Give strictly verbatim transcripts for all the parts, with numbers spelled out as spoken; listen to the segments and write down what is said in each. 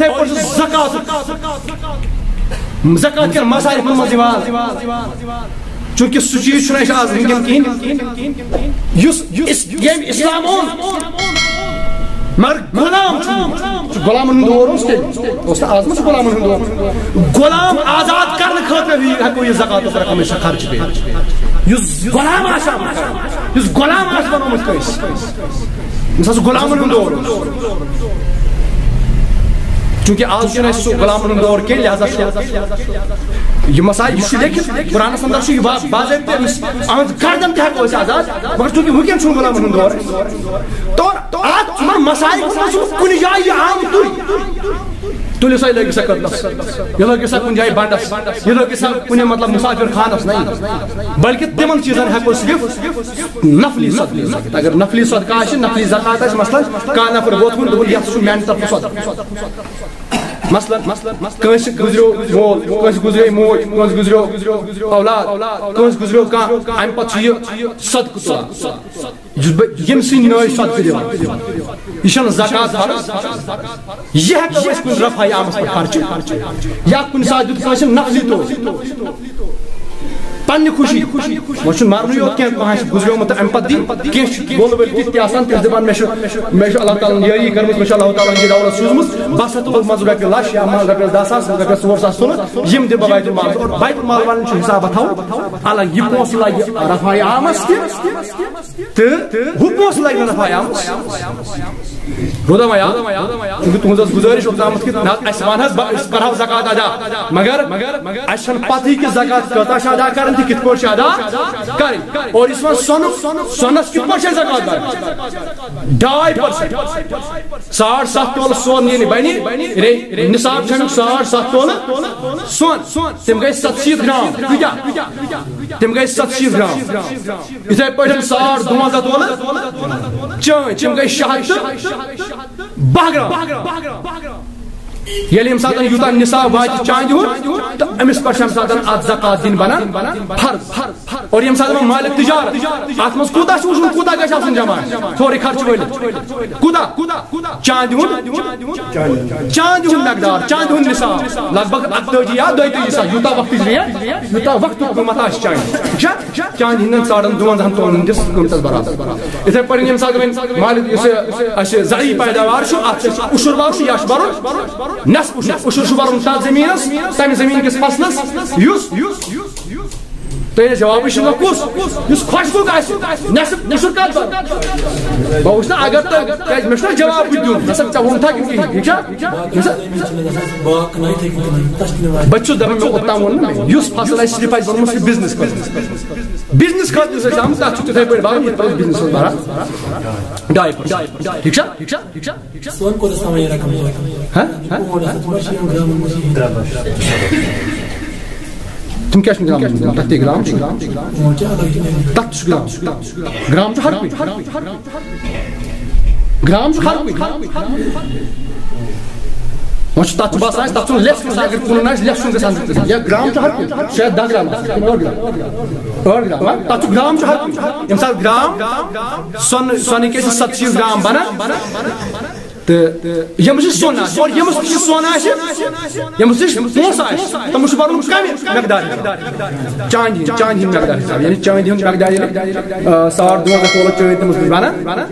یِتھَے پٲٹھۍ چھُ زکات، زکات کٮ۪ن مصارفن منٛز یِوان، چونکہ سُہ چیٖز چھُنہٕ اَسہِ آز وٕنکٮ۪ن کِہیٖنۍ، یُس اس-، ییٚمۍ اسلام اوٚن، مگر غلام چھُنہٕ۔ سُہ غلامن ہُنٛد دور اوس تیٚلہِ، اوس نہٕ آز ما چھُ غلامن ہُنٛد دور؟ غلام آزاد کرنہٕ خٲطرٕ یہِ ہٮ۪کو یہِ زکاتُک رقم أسۍ خرچ کٔرِتھ۔ یُس غلام آسہِ آمُت، یُس غلام آسہِ بنومُت کٲنٛسہِ، یُس ہسا غلامن ہُنٛد دور اوس۔ چونکہ آز چھُنہٕ اَسہِ سُہ غلامن ہُنٛد دور کینٛہہ، لہذا چھُ یہِ مسائل، یہِ چھُ لیکھِتھ، قرآنس اندر چھُ یہِ با-، باضٲبطہٕ أمِس، أہنٛز گردن تہِ ہٮ۪کو أسۍ آزاد، مگر چونکہ وٕنکٮ۪ن چھُنہٕ غلامن ہُنٛد دور۔ تو آز یِمن مسائلن منٛز چھُنہٕ کُنہِ جایہِ یہِ آمتُے۔ تُلِو سا، یہِ لٲگِو سا کٔدلس، یہِ لٲگِو سا کُنہِ جایہِ بنڈس، یہِ لٲگِو سا کُنہِ، مطلب، مسافر خانس، نہیں، بلکہ تِمن چیٖزن ہٮ۪کو صرف نفلی صدقہٕ۔ اگر نفلی صدقہٕ آسہِ، نفلی زکات آسہِ، مثلاً کانٛہہ نفر ووت کُن، دوٚپُن، یتھ چھُ میانہِ طرفہٕ صدقہٕ۔ مثلاً، کٲنٛسہِ گُزریو مول، کٲنٛسہِ گُزرے موج، کٲنٛسہِ گُزریو اولاد، کٲنٛسہِ گُزریو کانٛہہ، امہِ پتہٕ چھُ یہِ صدقہٕ تُلان۔ یُس بہٕ ییٚمہِ سٕنٛدۍ نٲوۍ صدقہٕ دِوان، یہِ چھَنہٕ زکات فرض۔ یہِ ہٮ۪کو أسۍ کُنہِ رفع عامس پٮ۪ٹھ خرچہٕ، یا کُنہِ ساتہٕ دیُت کٲنٛسہِ نفلی طور۔ پننہِ خوشی، وۄنۍ چھُنہٕ مرنُے یوت کینٛہہ، کانٛہہ آسہِ گُزریومُت تہٕ اَمہِ پتہٕ دی کینٛہہ، چھِ بولہٕ وٲلۍ تِتھۍ تہِ آسان، تِم چھِ دَپان، مےٚ چھُ، مےٚ چھُ اللہ تعالیٰ ہن یٲری کٔرمٕژ، مےٚ چھُ اللہ تعالیٰ ہن یہِ دولت سوٗزمٕژ، بہٕ ہسا تُلہٕ منٛزٕ رۄپیہِ لچھ یا منٛز رۄپیَس دَہ ساس، رۄپیَس ژور ساس تُلہٕ، یِم دِمہٕ بہٕ بیت المالَس۔ اور بیت المال والٮ۪ن چھُ حساب تھاوُن الگ، یہِ پونٛسہٕ لگہِ رفع عامس تہِ، تہٕ ہُہ پونٛسہٕ لگہِ نہٕ رفع عامس۔ روٗدا وۄنۍ یاد؟ چونکہ تُہنٛز ٲس گُزٲرِش اوس آمٕژ کہِ نہ، اَسہِ وَن حظ، بہٕ، أسۍ کرہو زکات ادا، مگر اَسہِ چھَنہٕ پَتہٕے کہِ زکات کۭژاہ چھِ ادا کَرٕنۍ تہٕ کِتھ پٲٹھۍ چھِ ادا کَرٕنۍ۔ اور یُس وۄنۍ سۄنُک، سۄنَس کِتھ پٲٹھۍ چھِ زکات بَرٕنۍ؟ ڈاے پٔرسنٹ۔ ساڑ ستھ تولہٕ سۄن ییٚلہِ بَنہِ، رے-، نصاب چھُ اَمیُک ساڑ ستھ تولہٕ سۄن۔ تِم گٔے ستشیٖتھ گرام۔ کۭتیٛاہ؟ تِم گٔے ستشیٖتھ گرام۔ یِتھَے پٲٹھۍ ساڑ دُوَنزاہ تولہٕ چٲنٛدۍ، تِم گٔے شےٚ ہَتھ تہٕ باہ گرام۔ ییٚلہِ ییٚمہِ ساتہٕ یوٗتاہ نصاب واتہِ چاندِ ہُنٛد، تہٕ أمِس پٮ۪ٹھ چھِ اَمہِ ساتہٕ اَتھ زکات دِنۍ بَنان فرض۔ اور ییٚمہِ ساتہٕ وۄنۍ مالک تجارت، اَتھ منٛز کوٗتاہ چھُ وٕچھُن، کوٗتاہ گژھِ آسُن جمع، سورُے خرچہٕ وٲلِتھ۔ کوٗتاہ؟ چاندِ ہُنٛد؟ چاندِ ہُنٛد مقدار، چاندِ ہُنٛد نصاب، لگ بگ اَکتٲجی یا دۄیتٲجی ساس، یوٗتاہ وقتٕچ ریٹ، یوٗتاہ وقتُک قۭمَتھ آسہِ چاندِ۔ ٹھیٖک چھا؟ چاندِ ہِنٛدٮ۪ن ساڑن دُوَنزاہَن تولَن ہٕنٛدِس قۭمتَس برابر۔ یِتھَے پٲٹھۍ ییٚمہِ ساتہٕ وۄنۍ مالک، یُس یہِ اَسہِ زرعی پیداوار چھُ، اَتھ چھِ اَسہِ عُشُر بَرُن، یا چھُ بَرُن نٮ۪صٕف عُشُر۔ عُشُر چھُ بَرُن تَتھ زٔمیٖنَس، تَمہِ زٔمیٖن کِس فصلَس، یُس، تۄہہِ ییٚلہِ جوابٕے چھُنہٕ کُس، یُس خۄش گوٚو آسہِ، نٮ۪صٕف عُشُر کَتھ بَرُن؟ بہٕ وٕچھٕ نا، اگر تۄہہِ، کیٛازِ مےٚ چھُنہ جواب بہٕ دیُن، مےٚ چھا ژےٚ ووٚن تھا کِنہٕ کِہیٖنۍ، ٹھیٖک چھا؟ ٹھیٖک چھا؟ بہٕ چھُس دَپان، مےٚ اوٚتام ووٚن نہٕ مےٚ، یُس فصل آسہِ، صرف آسہِ بَرُن، سُہ بِزنِس خٲطرٕ۔ بِزنِس خٲطرٕ یُس اَسہِ آمُت، تَتھ چھُ تِتھَے پٲٹھۍ بَرُن، یِتھ پٲٹھۍ بِزنِس اوس بَران۔ ڈاے پٔرسنٹ۔ ٹھیٖک چھا؟ ٹھیٖک چھا؟ ٹھیٖک چھا؟ سون کوٗتاہ تھاوان یہِ رقم توتہِ؟ ہہ؟ ہہ؟ پونٛڈ آسان، تِم چھِ یِوان گرامَن منٛز یِوان۔ تِم کیٛاہ چھِ گرام منٛز یِوان؟ تَتھ تہِ گرام چھُ۔ پونٛڈ چھِ الگ چھِ۔ تَتھ تہِ چھُ گرام۔ گرام چھُ ہر کُنہِ۔ گرام چھُ ہر کُنہِ۔ وۄنۍ چھُ تَتھ چھُ باسان اَسہِ، تَتھ چھُنہٕ less گژھان، اگر کُنُن آسہِ، less چھُنہٕ گژھان۔ یا گرام چھُ ہر کُنہِ۔ شاید دَہ گرام آسہِ، کِنہٕ ٲٹھ گرام۔ ٲٹھ گرام، ہہ؟ تَتھ چھُ گرام چھُ ہر کُنہِ۔ ییٚمہِ ساتہٕ گرام سۄنہٕ، سۄنہٕ کیٛاہ چھِ ستشیٖتھ گرام بَنان؟ تہٕ ییٚمِس نِش سۄن آسہِ، اور ییٚمِس نِش سۄن آسہِ، ییٚمِس نِش پونٛسہٕ آسہِ، تٔمِس چھُ بَرُن کَمہِ مقدار؟ چاندِ ہِنٛدۍ، چاندِ ہِنٛدۍ مقدار حساب، یعنی چاندِ ہُنٛد مقدار ییٚلہِ، آ، ساڑ دُوَنزاہ تولہٕ چٲنٛدۍ تٔمِس نِش بَنان،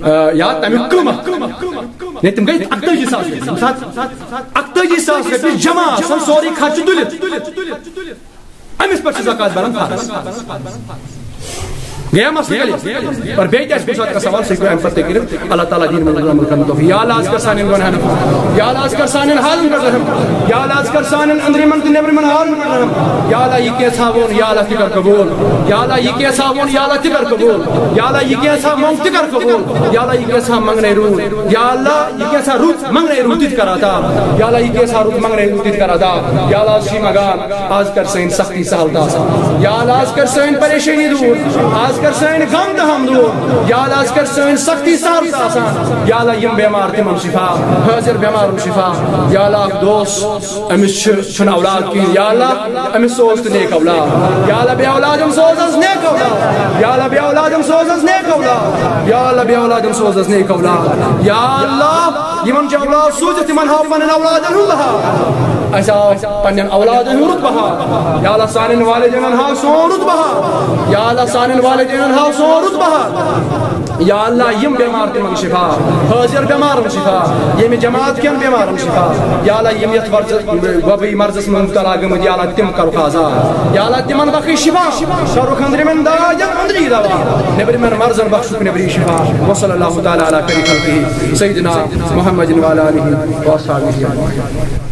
آ، یا تَمیُک قۭمَتھ، یعنی تِم گٔے اَکتٲجی ساس رۄپیہِ۔ ییٚمہِ ساتہٕ اَکتٲجی ساس رۄپیہِ جمع آسَن، سورُے خرچہٕ تُلِتھ، أمِس پٮ۪ٹھ چھُ زکات بَران فرض۔ گٔیا مسلہٕ کٔلِیَر؟ اور بیٚیہِ تہِ آسہِ کُنہِ ساتہٕ کانٛہہ سوال، سُہ ہیٚکِو اَمہِ پَتہٕ تہِ کٔرِتھ۔ اللہ تعالیٰ دِیِن عمل کرنُک توفیق۔ یا اللہ، آز کر سانٮ۪ن گۄناہَن، یا اللہ، آز کر سانٮ۪ن حالَن پٮ۪ٹھ رحم۔ یا اللہ، یہِ کیٛاہ ژھاوُن، یا اللہ، یہِ کیٛاہ ژھاوُن، یا اللہ، تہِ کر قبوٗل۔ یا اللہ، یہِ کیٛاہ ژھاوُن، یا اللہ، تہِ کر قبوٗل۔ یا اللہ، یہِ کیٛاہ ژھاو موٚنگ، تہِ کر قبوٗل۔ یا اللہ، یہِ کیٛاہ ژھاو منٛگنے روٗد۔ یا اللہ، یہِ کیٛاہ ژھاو رُت منٛگنے روٗد، تہِ تہِ کر عطا۔ یا اللہ، یہِ کیٛاہ ژھاو رُت منٛگنے روٗد، تہِ تہِ کر عطا۔ یا اللہ، آز چھِ یہِ منٛگان، آز کر سٲنۍ سختی سہل تہٕ آسان۔ یا اللہ، آز کر سٲنۍ پریشٲنی دوٗر۔ آز کر سٲنۍ غم تہٕ ہم دوٗر۔ یا اللہ، اَسہِ کر سٲنۍ سختی سہل تہٕ آسان۔ یا اللہ، یِم بٮ۪مار تِمن شفا، حٲضِر بٮ۪مارن شفا۔ یا اللہ، اکھ دوس، أمِس چھِ، چھُنہٕ اولاد کِہیٖنۍ۔ یا اللہ، أمِس سوز تہٕ نیک اولاد۔ یا اللہ، بے اولادن سوز حظ نیک اولاد۔ یا اللہ، بے اولادن سوز حظ نیک اولاد۔ یا اللہ، بے اولادن سوز حظ نیک اولاد۔ یا اللہ، یِمن چھِ اولاد سوٗزِتھ، تِمن ہاو پنٕنٮ۪ن اولادن ہُنٛد بہار۔ اَسہِ آو پنٕنٮ۪ن اولادن ہُنٛد رُت بہار۔ یا اللہ، سانٮ۪ن والدینن ہاو سون رُت بہار۔ یا اللہ، سانٮ۪ن والدینن ہاو سون رُت بہار۔ یا اللہ، یِم بٮ۪مار تِمن شفا، حٲضِر بٮ۪مارن شفا، ییٚمہِ جماعت کٮ۪ن بٮ۪مارن شفا۔ یا اللہ، یِم یتھ ورزس، وبٲیی مرضس منٛز مبتلا گٔمٕتۍ، یا اللہ، تِم کرُکھ آزاد۔ یا اللہ، تِمن بخش شفا، کرُکھ أنٛدرِمٮ۪ن دادٮ۪ن أنٛدری دوا، نیٚبرِمٮ۪ن مرضن بخشُکھ نیٚبری شفا۔ وصلی اللہ تعالی علی خیر خلقہ سیدنا محمد وعلی آلہ وصحبہ۔